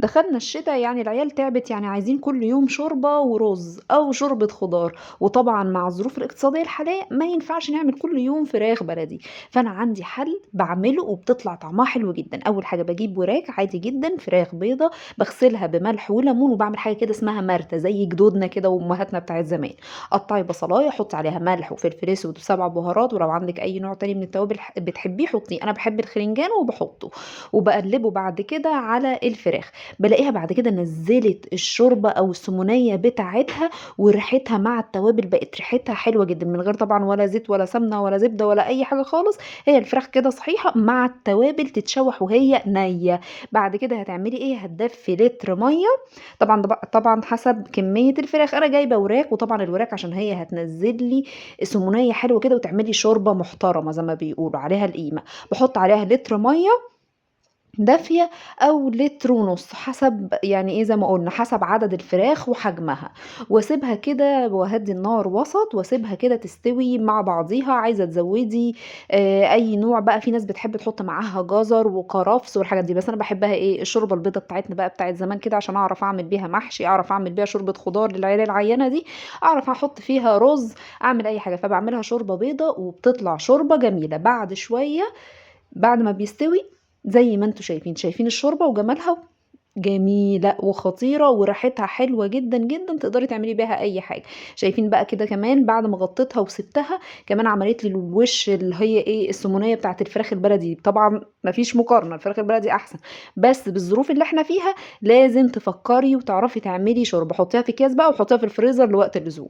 دخلنا الشتا يعني العيال تعبت، يعني عايزين كل يوم شوربة ورز أو شوربة خضار، وطبعًا مع الظروف الاقتصادية الحالية ما ينفعش نعمل كل يوم فراخ بلدي، فأنا عندي حل باعمله وبتطلع طعمها حلو جدًا. أول حاجة باجيب وراك عادي جدًا فراخ بيضا، باغسلها بملح وليمون وباعمل حاجة كده اسمها مرتة زي جدودنا كده وأمهاتنا بتاعة زمان، قطّعي بصلاية حطي عليها ملح وفلفل أسود و7 بهارات، ولو عندِك أي نوع تاني من التوابل بتحبيه حطيه، أنا باحب الخرنجان وباحطه، وباقلبه بعد كده على الفراخ. بالاقيها بعد كده نزّلت الشوربة أو السمونية بتاعتها وريحتها مع التوابل بقت ريحتها حلوة جدًا، من غير طبعًا ولا زيت ولا سمنة ولا زبدة ولا أي حاجة خالص، هي الفراخ كده صحيحة مع التوابل تتشوح وهي نية. بعد كده هتعملي إيه، هتدفّي لتر مَيّة، طبعًا ده طبعًا حسب كمية الفراخ، أنا جايبة وراك وطبعًا الوراك عشان هي هتنزّل لي سمونية حلوة كده وتعمل لي شوربة محترمة زي ما بيقولوا عليها القيمة، باحط عليها لتر مَيّة دافية أو لتر ونص حسب يعني إيه زي ما قُلنا حسب عدد الفراخ وحجمها، واسيبها كده وأهدّي النار وسط واسيبها كده تستوي مع بعضيها، عايزة تزوّدي أي نوع بقى، في ناس بتحب تحط معاها جزر وكرفس والحاجات دي، بس أنا باحبها إيه، الشوربة البيضا بتاعتنا بقى بتاعة زمان كده عشان أعرف أعمل بيها محشي، أعرف أعمل بيها شوربة خضار للعيال العيّانة دي، أعرف أحط فيها رز، أعمل أي حاجة، فباعملها شوربة بيضا وبتطلع شوربة جميلة. بعد شوية بعد ما بيستوي زي ما أنتم شايفين، شايفين الشوربة وجمالها جميلة وخطيرة وريحتها حلوة جدًا، جدًا، تقدري تعملي بيها أي حاجة. شايفين بقى كده كمان بعد ما غطيتها وسبتها كمان عملت لي الوش اللي هي إيه، السمونية بتاعة الفراخ البلدي، طبعًا ما فيش مقارنة الفراخ البلدي أحسن، بس بالظروف اللي إحنا فيها لازم تفكري وتعرفي تعملي شوربة، حطيها في أكياس بقى وحطيها في الفريزر لوقت اللزوم.